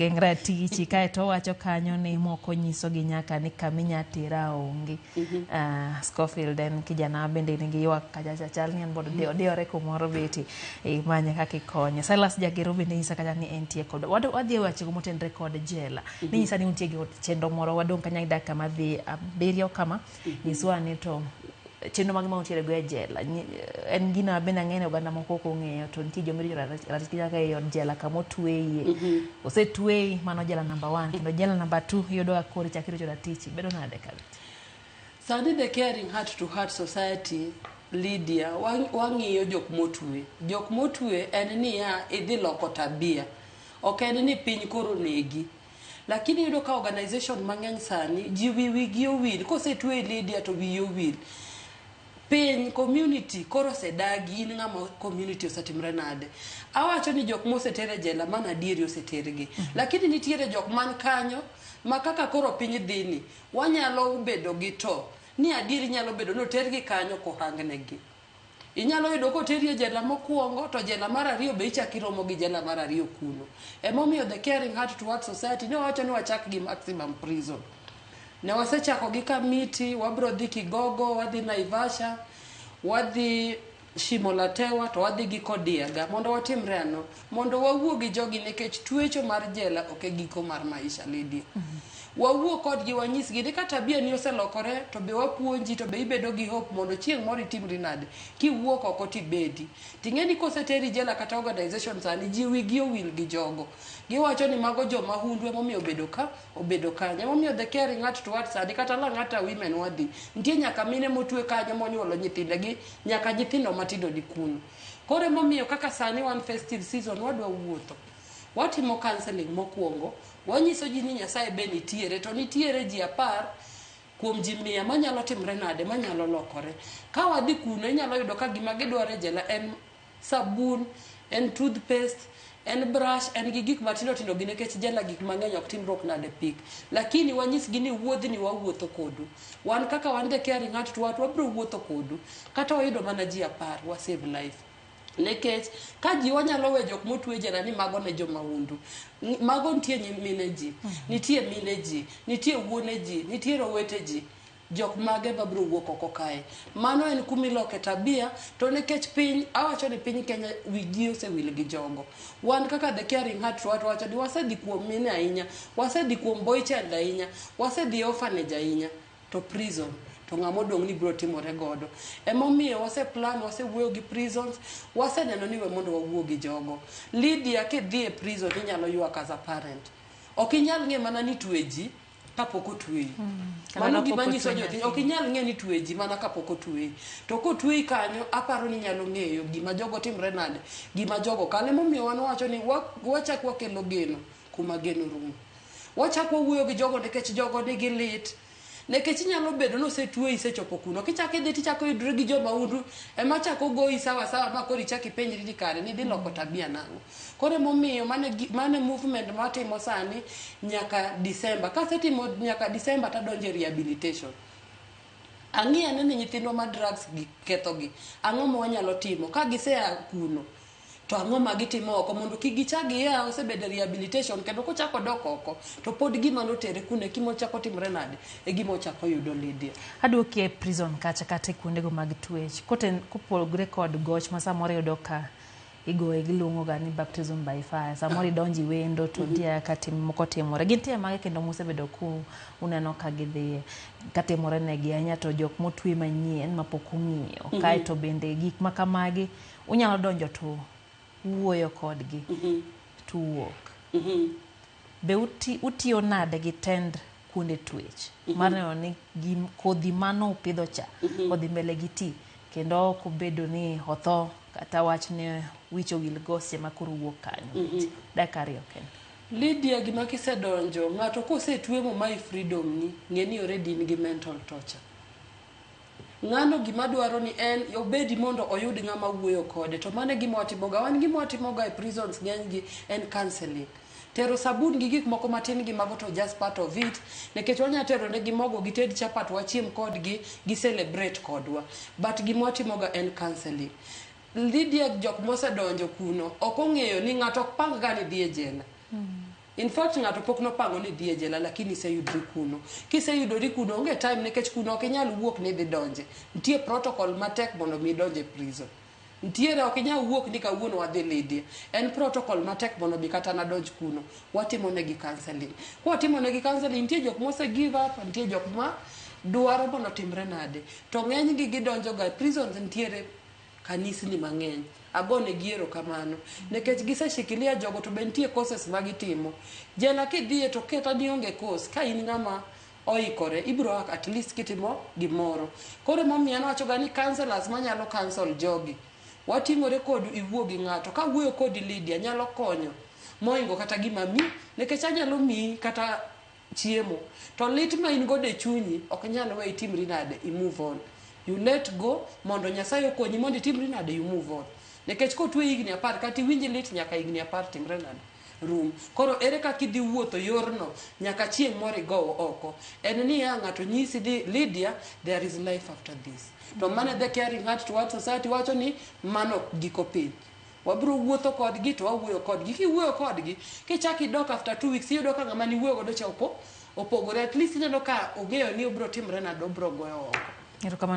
Geng' ratichi kaeto owacho kanyo ni moko nyisogi nyaka ni kaminya tera onge. Scofield en kijana bende nigi ywak kacha chal ni en bod odiyore kumoro beti imanye kaka ikonye. Silas Jagero bende nyisa kacha ni entie kod wadhi e wechego motenre kod jela. Ninyisa ni untie gi chenro moro wadong' kanya gi dakika madhi 7 kama. Nyiswa ni to chenro mage ma untiere go e jela. En gino ma bende ang'eyo ni oganda moko ok ong'eyo to nitie joma irito ratich nyaka ei od jela kama otweye. Osetweyi mano jela number 1 kendo jela number 2 iyudo ka koro ichako iricho ratichi. Bedo nade kabisa? Sani the Caring Heart to Heart Society, Lydia, wang'iyo jok motwe. Jok motwe en niya idhi loko tabia. Ok en ni piny koro negi. Lakini iyudo ka organization mang'eny sani ji wigi owil. Kosetweyi Lydia to wiyi owil. Piny, community koro osedagi in ng'ama community osetimre nade. Awacho ni jok moseter e jela mano adieri osetergi. Lakini nitiere jok man kanyo ma kaka koro piny dhi ni wanyalo bedo gi to ni adieri nyalo bedo ni otergi kanyo kohangnegi. Inyalo yudo koteri e jela mokwongo to jela mar ariyo be ichak iromo gi jela mar ariyo kuno. Emomiyo the Caring Heart to Heart Society ne wawacho ni wachak gi maximum prison. Ne wasechako gi Kamiti, wabro dhi Kigogo, wadhi Naivasha, wadhi Shimo la Tewa to wadhi gi Kodiaga mondo watimre ang'o? Mondo wawuo gi jogi nikech twecho mar jela ok e giko mar maisha Lydia. Wawuo kodgi wanyisgi ni ka tabia ni oselokore to be wapuonji to be ibedo gi hope mondo chieng' moro itimri nade kiwuok oko tibedi. Ting'e ni koseteri jela kata organization sani ji wigi owil gi jogo. Giwacho ni mago jomahundu emomiyo obedo ka obedo kanyo. Emomiyo the Caring Heart to Heart sani kata Lang'ata women wadhi. Nitie nyaka mine motwe kanyo monyuolo nyithindegi nyaka nyithindo matindo ni kuno. Koro emomiyo kaka sani wan festive season wadwa wuotho. Watimo counseling mokwongo, wanyiso ji ni Nyasaye be nitiere to nitiere ji 10 kuom ji 100 manyalo timre nade manyalo lokore. Ka wadhi kuno inyalo yudo ka gima gidwaro e jela en sabun, en toothpaste, en brush, en gi gik matindo tindo gi nikech jela gik mang'eny ok timruok nade pik. Lakini wanyisgi ni wuodhni wawuotho kodu. Wan kaka wan the Caring Heart to Heart wabiro wuotho kodu. Kata wayudo mana ji 10 wa save life. Nikech ka ji wanyalo we jok motwe jela ni mago ne jomahundu. Mago nitie nyimine ji, nitie mine ji, nitie wuone ji, nitie rowete ji. Jok mage mabiro wuok oko kae. Mano en kumiloke tabia to nikech piny, awacho ni piny Kenya wigi osewil gi jogo. Wan kaka the Caring Heart to Heart wacho ni wasedhi kuom mine ahinya, wasedhi kuom boy child ahinya, wasedhi e orphanage ahinya. To prison to ng'ama odong' ni biro timore godo. Emomiyo wase plan, wasewuoyo gi prisons, waseneno ni we mondo wawuo gi jogo. Lydia kidhi e prison inyalo ywak as a parent. Ok inyal ng'e mana ni twe ji kapok otweyi. Mano gima nyiso nyathi. Ok inyal ng'e ni twe ji mana kapok otweyi. To kotweyi kanyo aparo ni inyalo ng'eyo gima jogo timre nade, gima jogo kalo. Emomiyo wan wawacho ni wachak wakelo geno kuma geno rumo. Wachak wawuoyo gi jogo nikech jogo nigi lit. Nikech inyalo bedo ni osetweyi isechopo kuno. Kichako idhi tichako yudri gi jomahundu ema chako goyi sawa sawa ma koro ichako ipenjri ni kare nidhi loko tabia nang'o. Koro emomiyo mane movement matimo sani nyaka December. Kasetimo nyaka December tadonjo e rehabilitation. Ang'i ane ni nyithindwa ma drugs gi kethogi. Ang'o ma wanyalo timo? Ka gisea kuno to ang'o ma gitimo oko mondo kik gichak gia osebedo e rehabilitation kendo kochako dok oko to pod gima notere kuno e gima ochako timre nade e gima ochako yudo Lydia. Aduoki e prison kacha kata e kuondego mag twech kopogre kod goch ma samoro iyudo ka igoye giluongo ga ni baptism by fire samoro idonjo iwendo to nitie kaka tim moko timore gin timbe mage kendo musebedo ku uneno ka gidhiye katimore negi ahinya to jok motwe manyien mapok ong'iyo kaeto bende gik ma kamagi unyalo donjo to wuoyo kodgi to wuok. Be utiyo nade gi tend kuonde twech mar neno ni kodhi mano upidho cha odhi mbele gi ti kendo ok obedo ni otho kata wach ni wich owil go seche ma koro wuok kanyo. Dakika 2 kende. Lydia gima kisedonjo ng'ato kosetwe momayi freedom ni ng'e ni already in gi mental torture. Ng'ano gima dwaro ni en obedi mondo oyud ng'ama wuoyo kode to mano e gima watimoga. Wan gima watimoga e prisons ng'eny gi en counseling. Tero sabun gi gik moko matin gi mago to just part of it nikech wanya tero negi mogo gited chapat wachiem kodgi gi celebrate kodwa. But gima watimoga en counseling. Lydia jok mosedonjo kuno ok ong'eyo ni ng'ato ok pang ga ni dhi e jela. In fact, ng'ato pok nopango ni dhi e jela, lakini iseyudri kuno. Kiseyudori kuno, onge time, nikech kuno ok inyal wuok ni idhi donje. Nitie protocol matek mondo mi idonj e prison. Nitiere, ok inyal wuok ni kawuono wadhi Lydia. En protocol matek mondo mi kata nadonj kuno. Watimo negi counseling. Kwatimo negi counseling, nitie jok mose give up, nitie jok ma dwaro mondo timre nade. To ng'eny gi gidonjo ga prisons. Nitiere kanisni mang'eny, agonegi erokamano nikech giseshikilia jogo. To be nitie courses ma gitimo jela. Kidhiye to keta ni onge course, ka in ng'ama oikore, ibiro at least kitimo gimoro. Koro emomiyo an awacho ga ni counselors manyalo counsel jogi, wating'ore kodu, iwuo gi ng'ato. Ka wuoyo kodi, Lydia, nyalo konyo moingo kata gima mi, nikech anyalo miyi kata chiemo, to lit ma in godo e chunyi ok nyal we itimri nade, i move on. You let go mondo Nyasaye okonyi mondo itimri nade, you move on. Nikech kotwe higni 10, kata iwinj lit nyaka higni 10 timre nade, rum. Koro ere kaka idhi wuotho yorno nyaka chieng' moro igow oko? En niya, ng'ato nyisi ni, "Lydia, there is life after this." To mano The Caring Heart to Heart Society wacho ni mano ok giko piny. Wabiro wuotho kodgi to wawuoyo kodgi. Kiwuoyo kodgi, kichak idok after 2 weeks, iyudo ka ng'ama niwuoyo godo cha opogore. At least ineno ka ong'eyo ni obiro timre nade, obiro goyo oko. Erokamano.